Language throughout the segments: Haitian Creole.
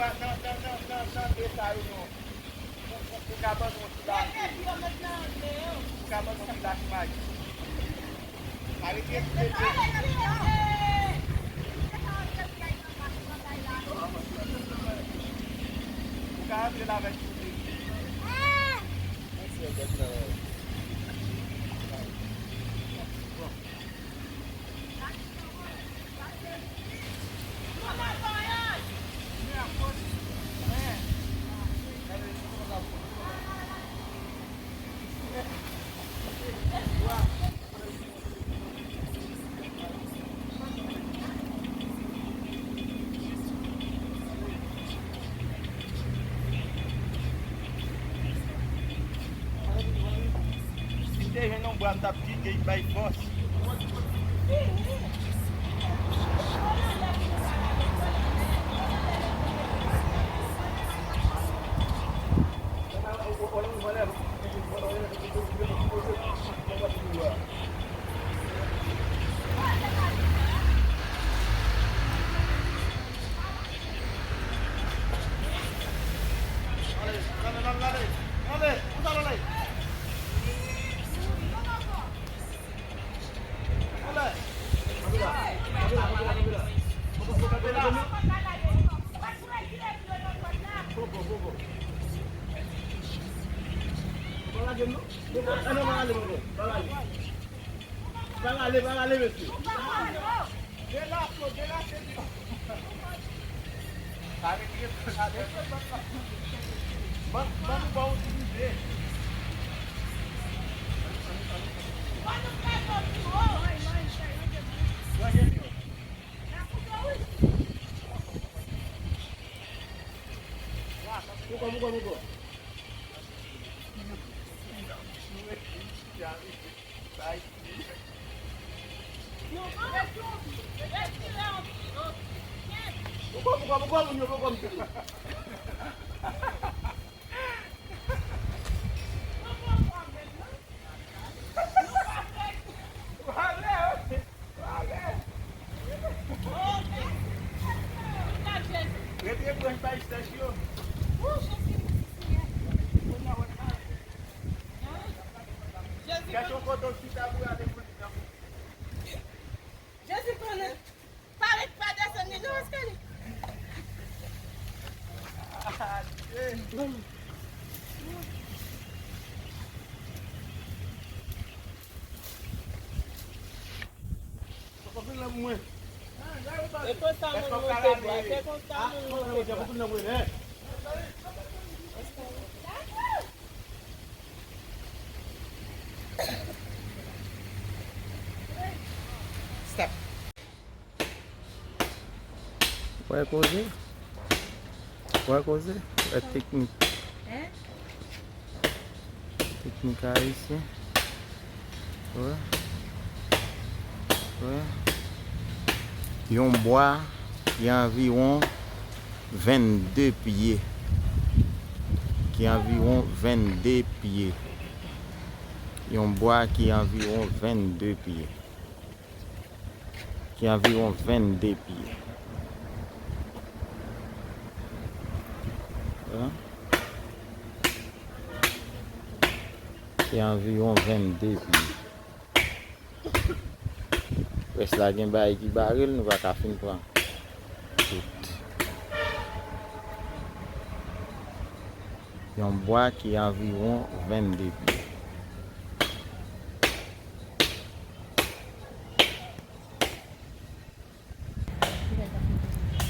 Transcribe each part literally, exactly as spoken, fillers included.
Nan, nan, nan, nan, nan de sa yo non. Pou, pou, pou ka ban nou yon ti lach. Pou ka ban nou yon ti lach magi. Arete, arete. Ou ka antre la avèk tout. Si m te jwenn yon bwa, m t ap kite l bay fòs. Pa rale, pa rale, mesye. Ban, ban nou ba w ti rive. Poukò, poukò, poukò? Poukò, poukò, poukò moun yo poko m tou? Rete branch bay sèch yo. Chèche yon kote w chita pou rale pou li nan. Jezi konnen. Pa ret pa desann li non, èske li? E konsa moun monte bwa, se konsa moun monte bwa. Stop. Wè koze. Wè koze. Wè teknik. Teknik ayisyen. Wè. Wè. Yon bwa ki anviwon vennde pye. Ki anviwon vennde pye. Yon bwa ki anviwon vennde pye. Ki anviwon vennde pye. Wè. Ki anviwon vennde pye. Rès la gen bagay ki bare l, nou pa ka fin pran tout. Yon bwa ki anviwon vennde pye.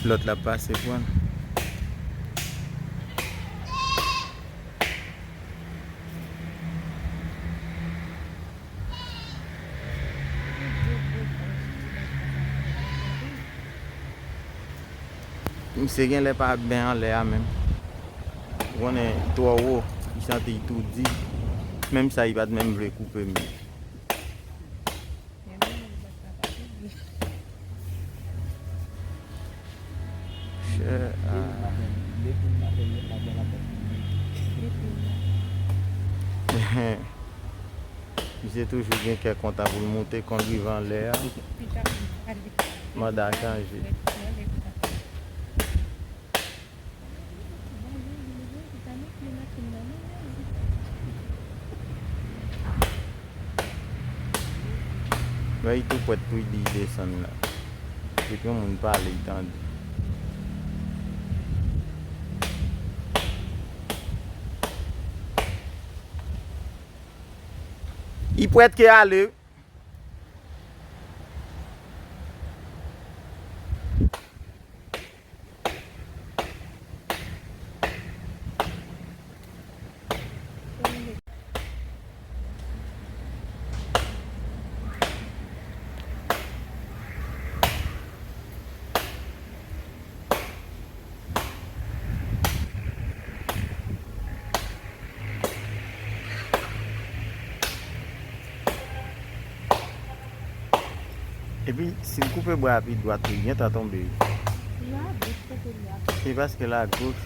Lòt la pase pran. Misye genlè pa byen anlè a menm. Ou konnen twò wo, li santi l tou di. Menm sa, li pa t menm vle koupe m. Chè a. Misye toujou gen kè kontan pou l moute kon l rive anlè a. Manda chanje. Wè, li tou prèt pou li desann la. Depi yon moun pale, li tande. Li prèt ke ale. Epi, si l koupe bra pi dwat li, gentan tonbe wi. Li agoch kote li agoch. Se paske l agoch.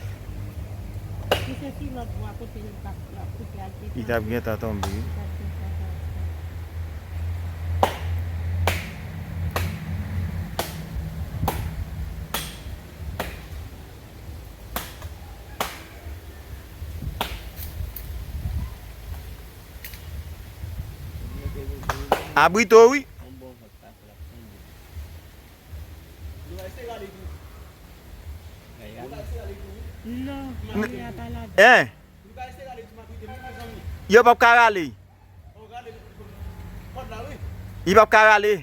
Si se sou lòt bwa kote li t ap koupe a, li t ap gentan tonbe wi. Li t ap gentan tonbe. Abrito wi. Non, Maria pa ladan. Hein? Yo p ap ka rale. Li p ap ka rale.